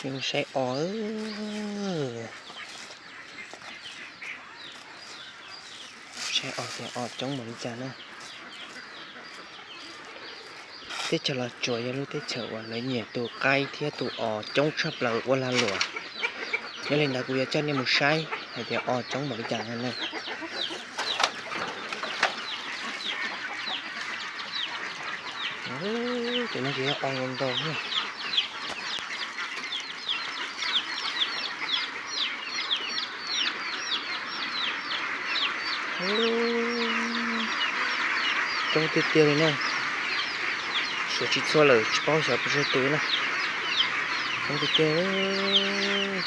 Mus saib os, saib os tias os coob npaum li cas na. Teb chaws Los Tsuas yog lub teb chaws uas lawv nyiam tus qaib thiab tus os coob tshaj plaws ua lag luam. Yog li ntawd kuv yuav coj nej mus saib hais tias os coob npaum li cas no na. Cov no ces yog os ntau ntau na. Coob tiag tiag li na. Suav tsis txhua lawm, tsis paub xyov puas tsawg tus na. Coob tiag tiag.